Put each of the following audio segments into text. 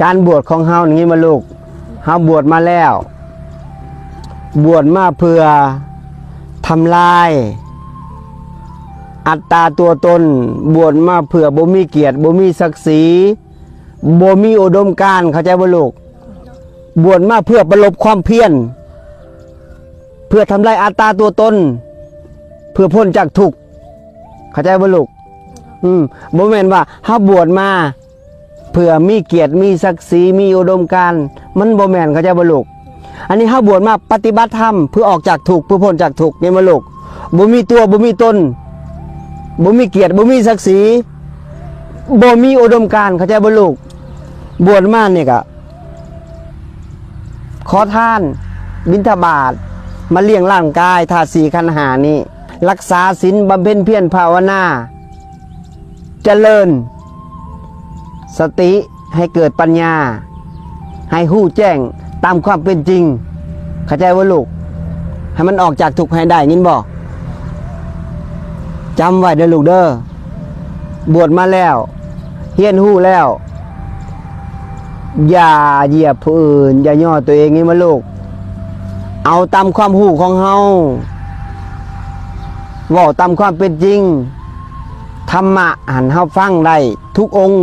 ການບວດຂອງເຮົານີ້ ເຫັນບໍ່ລູກ? ເຮົາບວດມາແລ້ວ ບວດມາເພື່ອທຳລາຍອັດຕາຕົວຕົນ, ບວດມາເພື່ອບໍ່ມີກຽດ ບໍ່ມີສັກສີ ບໍ່ມີອຸດົມການ, ເຂົ້າໃຈບໍ່ລູກ? ບວດມາເພື່ອປະລົບຄວາມພຽນ ເພື່ອທຳລາຍອັດຕາຕົວຕົນ ເພື່ອພົ້ນຈາກທຸກ, ເຂົ້າໃຈບໍ່ລູກ? ອືມ ບໍ່ແມ່ນວ່າເຮົາບວດມາເພື່ອມີກຽດມີສັກສີ ມີອຸດົມການ, ມັນບໍ່ແມ່ນ, ເຂົ້າໃຈບໍ່ລູກ? ອັນນີ້ເຮົາບວດມາປະຕິບັດທຳເພື່ອອອກຈາກທຸກ ເພື່ອພົ້ນຈາກທຸກ, ເຫັນບໍ່ລູກ? ບໍ່ມີຕົວ ບໍ່ມີຕົນ ບໍ່ມີກຽດ ບໍ່ມີສັກສີ ບໍ່ມີອຸດົມການ, ເຂົ້າໃຈບໍ່ລູກ? ບວດມານີ້ກະ ຂໍທານ ບິນທະບາດ ມາລ້ຽງຮ່າງກາຍທາດສີ່ຂັນຫ້ານີ້, ລັກສາສິນ ບຳເພັນພຽນພາວະນາ, ຈະເລີນສະຕິໃຫ້ເກີດປັນຍາ ໃຫ້ຮູ້ແຈ້ງຕາມຄວາມເປັນຈິງ, ເຂົ້າໃຈບໍ່ລູກ? ໃຫ້ມັນອອກຈາກທຸກໃຫ້ໄດ້, ຍິນບໍ່? ຈຳໄວ້ເດີລູກເດີ, ບວດມາແລ້ວ ຮຽນຮູ້ແລ້ວ ຢ່າຢຽບຜູ້ອື່ນ, ຢ່າຍໍຕົວເອງ, ຍິນບໍ່ລູກ? ເອົາຕາມຄວາມຮູ້ຂອງເຮົາ, ເວົ້າຕາມຄວາມເປັນຈິງ. ທຳມະຫັ້ນເຮົາຟັງໄດ້ທຸກອົງ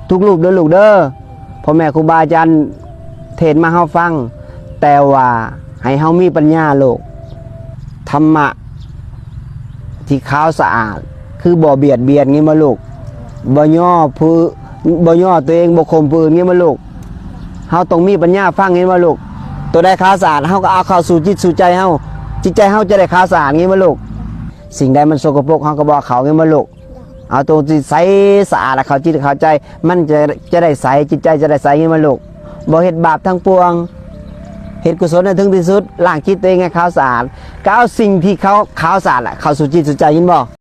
ທຸກຮູບເດີລູກເດີ, ພໍ່ແມ່ຄູບາອາຈານເທດມາເຮົາຟັງ, ແຕ່ວ່າໃຫ້ເຮົາມີປັນຍາລູກ. ທຳມະທີ່ຂາວສະອາດ ຄືບໍ່ບຽດບຽນ, ຍິນບໍ່ລູກ? ບໍ່ຍໍຜູ້ ບໍ່ຍໍຕົວເອງ, ບໍ່ຂົ່ມຜູ້ອື່ນ, ຍິນບໍ່ລູກ? ເຮົາຕ້ອງມີປັນຍາຟັງ, ຍິນບໍ່ລູກ? ຕົວໃດຂາວສະອາດ ເຮົາກໍເອົາເຂົ້າສູ່ຈິດສູ່ໃຈເຮົາ, ຈິດໃຈເຮົາຈະໄດ້ຂາວສະອາດ, ຍິນບໍ່ລູກ? ສິ່ງໃດມັນສົກກະປົກ ເຮົາກໍບໍ່ເອົາເຂົ້າ, ຍິນບໍ່ລູກ? ເອົາຕົວທີ່ໃສສະອາດເຂົ້າຈິດເຂົ້າໃຈ, ມັນຈະ ຈະໄດ້ໃສ, ຈິດໃຈຈະໄດ້ໃສ, ຍິນບໍ່ລູກ? ບໍ່ເຮັດບາບທັງປວງ, ເຮັດກຸສົນໃຫ້ເຖິງທີ່ສຸດ, ລ້າງຈິດຕົວເອງໃຫ້ຂາວສະອາດ, ກໍເອົາສິ່ງທີ່ເຂົາ ຂາວສະອາດເຂົ້າສູ່ຈິດສູ່ໃຈ, ຍິນບໍ່?